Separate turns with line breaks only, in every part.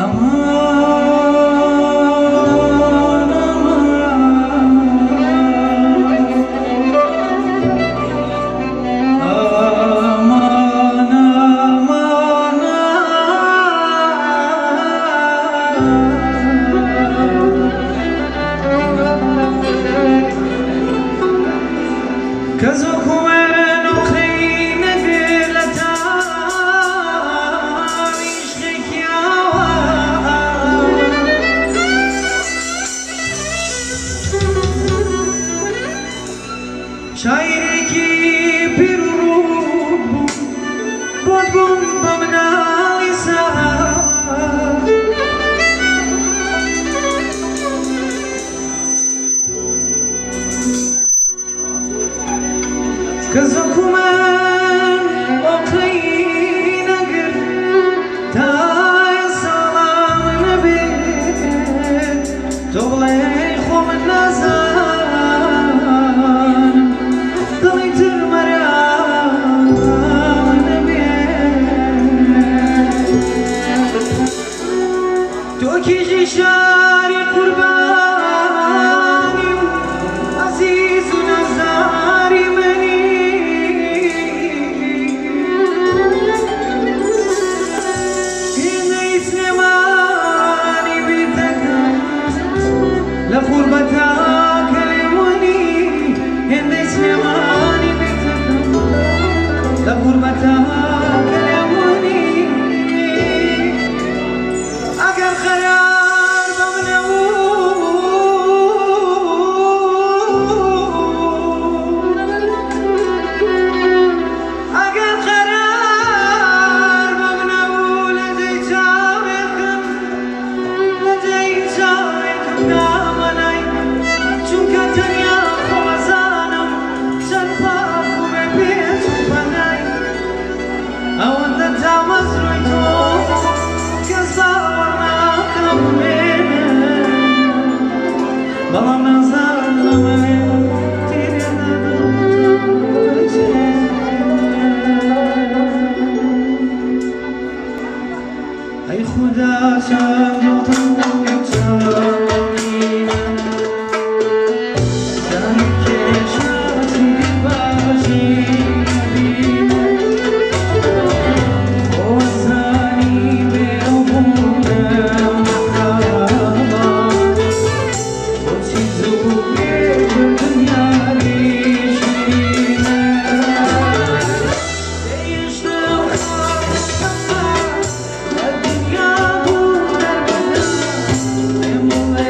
ئەمان ئەمان ئەمان ئەمان کە زۆکو من ئۆقرەی نەگرت لە تامی عشقێکی ئاوا. شاعیرێکی پیر و ڕووت بوو، بۆت بووم بە مناڵی ساوا. کە زۆکو من ئۆقرەی نەگرت تا ساڵام نەبێت، تۆ بڵێی خۆ من نازانم دڵی تر مەرام نەبێت. تۆ کیژی شاری قوربانی و عەزیز و نازاری منی، هێندەی سلێمانی بیرتەکەم لە غوربەتا کەلێمونی، هێندەی سلێمانی بیرتەکەم لە غوربەتا کەلێمونی. ئەگەر قەرار بە منەوە، ئەگەر قەرار بە منەوە، لە جێی چاوێکم، لە جێی چاوێکم دامەنای، چونکە تەنیا خۆمەزانم چەند پاک و بێ پێچ و پەنای. ئەوەندە تامەزرۆی تۆ کەس باوەڕ ناکا بمێنێ، بەڵام نازانم ئەمەوێ تیرێ لە دڵتم بچێ. ئەی خودا چەند دڵتەنگ و چاوەڕینە، دانی کێشاتی باشی نەبینە، خۆزانی بێ ئەو بوونم مەحاڵە، بۆچی زوو بێ بردن یاری شیرینە. دەیشتم خاکەکەمە لە دنیا بوو دەربەدەر، پێم بڵێ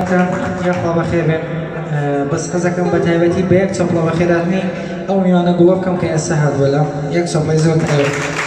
لایەکتان یاخوا بەخێر بێن. بەس حەزەکەم بە تایبەتی بە یەک چەپڵە بەخێرهاتنی ئەو میوانە گوڵە بکەم کە ئێستا هاتووە لام. یەک چەپڵەی زۆر تایبەت.